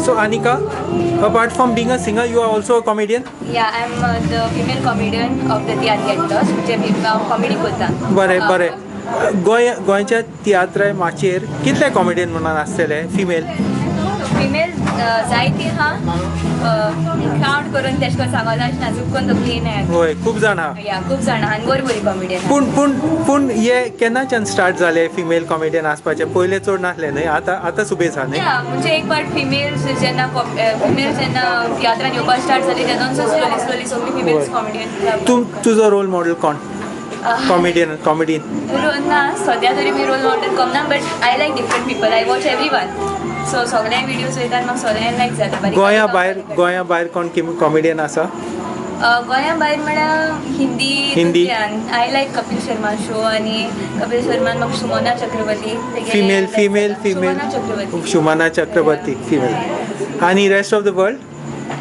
So Anika, apart from being a singer, you are also a comedian. Yeah, I'm the female comedian of the Tiatr Get Lost, म्हणजे हांव comedy करता. बरें बरें, गोंय गोंयच्या तियात्र माचयेर कितले कॉमेडियन म्हणून आसतले फिमेल? फिमेल जायती आहा, काउंट करून तेश करून सांगों जायना, चुकून तकली येना. हय, खूब जाण आहा. या, खूब जाणां आनी बरी बरी कॉमेडियन. पूण पूण पूण हे केन्नाच्यान स्टार्ट जाले फिमेल कॉमेडियन आसपाचे? पयले चड नासले न्हय, आतां आतां सुबेज आहा न्हय? या, म्हणजे एक पार्ट फिमेल्स जेन्ना, फिमेल्स जेन्ना तियात्रान येवपाक स्टार्ट जाली तेन्ना स्लोली स्लोली सगळी फिमेल्स कॉमेडियन. तूं, तुजो रोल मॉडेल कोण कॉमेडियन कॉमेडीन? ना, सद्या तरी मी रोल मॉडेल कोण ना, but I like different people. I watch everyone, so सगळ्यांक विडियोज वयता आनी म्हाका सगळ्यांक लायक जाता बारीक. गोंया भायर, गोंया भायर कोण कॉमेडियन आसा? गोंया भायर म्हळ्यार Hindi. Hindi. I like Kapil Sharma show आनी कपिल शर्मान म्हाका सुमना चक्रवर्ती. Female, female, female? Sumana Chakravarti. Sumana Chakraborty female. आनी rest of the world?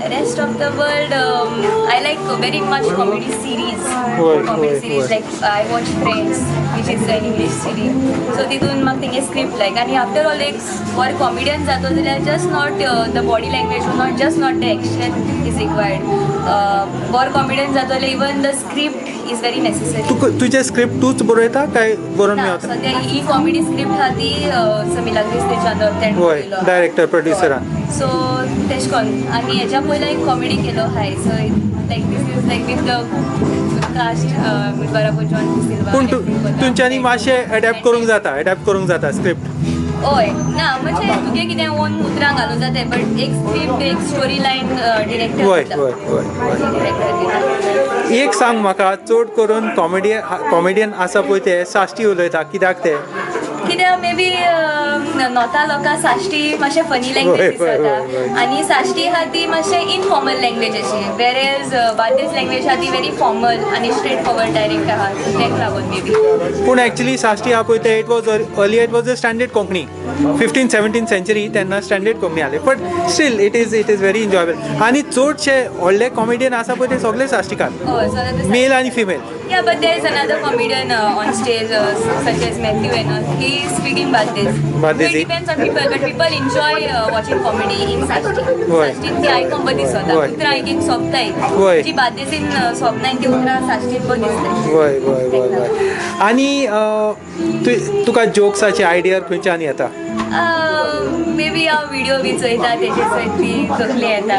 Rest of the world, I like very much comedy series. Comedy series. Like I watch Friends, which is an English series, so तितून म्हाका तेंगे script लायक. आनी after all एक बरो comedian जातो जाल्यार just not the body language, not just not the action is required. बरो comedian जातो जाल्यार even the script is very necessary. तुका तुजें स्क्रिप्ट तूच बरयता काय बरोवन ना. मेळता? सद्या ही कॉमेडी स्क्रिप्ट आहा ती समिलाग्रीस तेच्यान. डायरेक्टर प्रोड्युसरान. सो तेश कोन्न आनी हेच्या पयलो एक कॉमेडी केलो आहाय, so like this is like with the cast बराबर जॉन सिल्वा. पूण तुमच्यांनी मातशें एडॅप्ट करूंक जाता, एडॅप्ट करूंक जाता स्क्रिप्ट. हय, ना म्हणजे तुगे कितें ओन उतरां घालूं जाता, बट एक स्क्रिप्ट, एक स्टोरी लायन डिरेक्टर हय हय हय डिरेक्टर दिता. एक सांग म्हाका, चड करून कॉमेडी कॉमेडियन आसा पळय ते साश्टी उलयता, कित्याक ते? कित्याक मे बी नॉर्था लोकांक साश्टी मातशें फनी लँग्वेज दिसता हय, हय. आनी साश्टी आहा ती मातशें इनफॉर्मल लँग्वेज अशी, वेर बार्देस लँग्वेज आहा ती व्हेरी फॉर्मल आनी स्ट्रेट फॉरवर्ड डायरेक्ट आहा, सो तेका लागून मे बी. पूण एक्चुली साश्टी आहा पळय ते, it was earlier, it was a standard Konkani. 15 17 century तेन्ना स्टँडर्ड कोंकणी आले, but still it is very enjoyable. आनी चडशे व्हडले कॉमेडियन आसा पळय ते सगळे साश्टीकार. हय, सो मेल आनी female. Yeah, but there is another comedian on stage, such as Matthew and all. He is speaking Bardez. Bardezi. So it depends on people, but people enjoy watching comedy in Sashti. साश्टीन ती आयकोंक बरी दिसता. उतरां एक एक सोंपताय. जी बार्देसीन सोंपनाय ती उतरां साश्टीन बरी दिसताय. हय हय हय हय आनी तुका जोक्साची आयडिया खंयच्यान येता? मे बी हांव विडियो बी चोयता, तेजे सयत ती तकली येता.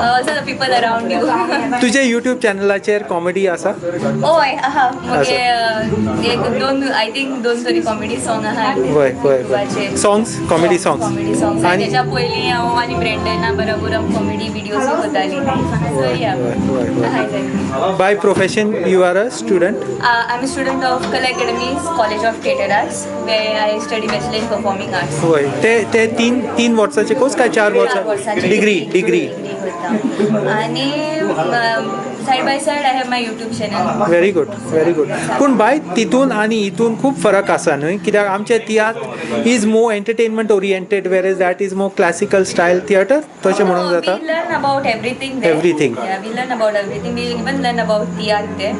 Also the people around you. तुजे युट्यूब चॅनलाचेर कॉमेडी आसा? हय, आहा. मगे एक दोन, I think दोन तरी कॉमेडी सॉंग आहा हय हय हय songs, comedy songs. Comedy songs. आनी तेच्या पयलीं हांव आनी ब्रेंडना बरोबर हांव कॉमेडी विडियोज करताली, सो या. हय हय By profession you are a student? I am a student of Kala Academy College of Theatre Arts, where I study Bachelor in Performing Arts. होय, ते ते तीन तीन वर्साचे कोर्स काय चार वर्सां? Degree, degree. आनी side by side I have my YouTube channel. Very good, very good. पूण बाय, तितून आनी हितून खूब फरक आसा न्हय? कित्याक आमचे तियात्र is more entertainment oriented, whereas that is more classical style theatre, तशें म्हणूंक जाता? We learn about everything there. Everything. Yeah, we learn about everything. We even learn about theatre there.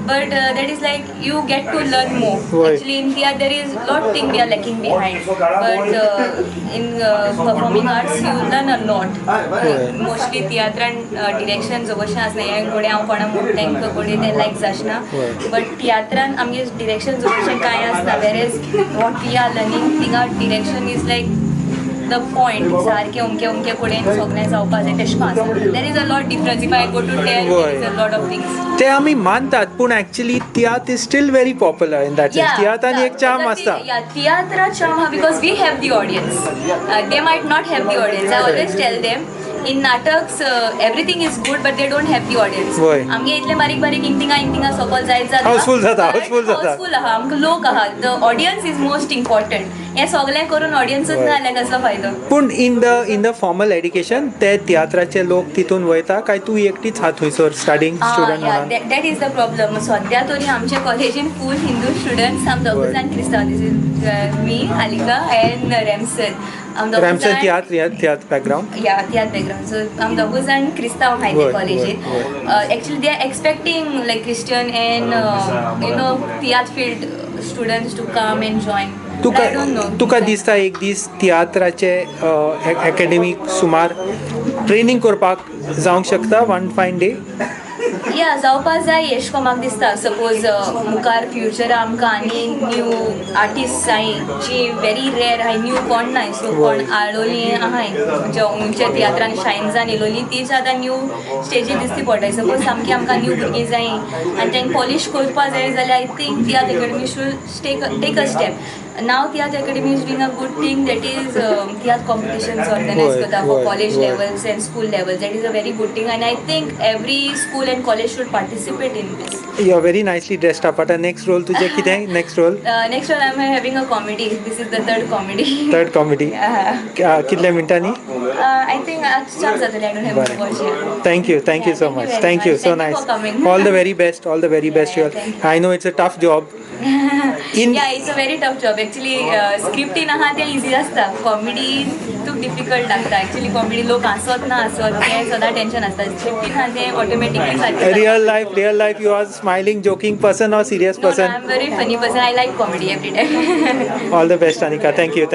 But that is like you get to learn more. Actually, in theatre there is lot thing we are lacking behind. But in performing arts you learn a lot. Mostly तियात्रान direction कशें आसना, हें घोडे हांव कोणा म्हणटा तांकां घोडे तें लायक जाचना, बट तियात्रान आमगे डिरेक्शन कशें कांय आसना, whereas what we are learning थिंगा direction is like the point. सारकें अमके अमके कडेन सगळें जावपा जाय, तेशें करून आसा. There is a lot difference if I go to tell. There is a lot of things. ते आमी मानतात, पूण actually tiatr is still very popular in that sense. तियात्रान एक चार्म आसता. Yeah, तियात्रा charm because we have the audience. They might not have the audience. I always tell them, in नाटक्स everything is good, but they don't have the audience. आमगे इतले बारीक बारीक इंगतिंगा इंगतिंगा सकल जायत जाता. Houseful जाता, houseful जाता. हाऊसफूल आहा, आमकां लोक आहा. The audience is most important. हें सगळें करून ऑडियन्सूच ना जाल्यार कसलो फायदो? पूण in the formal education ते तियात्राचे लोक तितून वयता काय तूं एकटीच आहा थंयसर स्टार्टींग स्टुडंट म्हणून? That is the problem. सद्या तरी आमच्या कॉलेजीन फूल हिंदू स्टुडंट्स, आम दोग जाण क्रिस्तांव. This is me, Alika and Ramson. आम दोग. रॅमसन तियात्र तियात्र बॅकग्रावंड? या, तियात्र बॅकग्रावंड. सो आम दोगूय जाण क्रिस्तांव आहाय ते कॉलेजीन. Actually they are expecting like Christian and tiatr field students to come and join. तुका I don't know. तुका दिसता एक दीस तियात्राचे एकेडमीक सुमार ट्रेनींग करपाक जावंक शकता वन फायन डे? या, जावपा जाय एशें को म्हाका दिसता. सपोज मुखार फ्युचर आमकां आनी न्यू आर्टिस्ट जाय जी व्हेरी रेर आहाय, न्यू कोण नाय, सो कोण आळोली आहाय जे उंचे तियात्रान शायन जावन येयलोली, तीच आतां न्यू स्टेजीर दिसती पडटाय. सपोज सामकी आमकां न्यू भुरगीं जाय आनी तांकां पॉलिश करपा जाय जाल्यार I think Tiatr Academy should take a step. Now Tiatr Academy is doing a good thing, that is tiatr competitions organize करता for college levels and school levels. That is a very good thing and I think every school and college should participate in this. You are very nicely dressed up. आतां next role तुजें कितें? Next role? Next one I'm having a comedy. This is the third comedy. Third comedy. Yeah. कितल्या मिनटांनी? I think चार जातले. I don't have to watch it. Thank you, thank you Yeah, so thank you much. Very Thank you, much. So Thank you nice. For coming. All the very best, all the very best. Yeah, You all. Thank you. I know it's a tough job. In Yeah, it's a very tough job. Actually, scripting आहा तें easy आसता. Comedy तुका difficult लागता. Actually comedy लोक हांसत ना हांसत तें सदां टेंशन आसता. स्क्रिप्टीन आहा तें ऑटोमॅटिकली सारकें जाता. Real life, you are smiling, joking person or serious No, person? I'm very funny person. I like comedy every time. All the best, Anika. Thank you, thank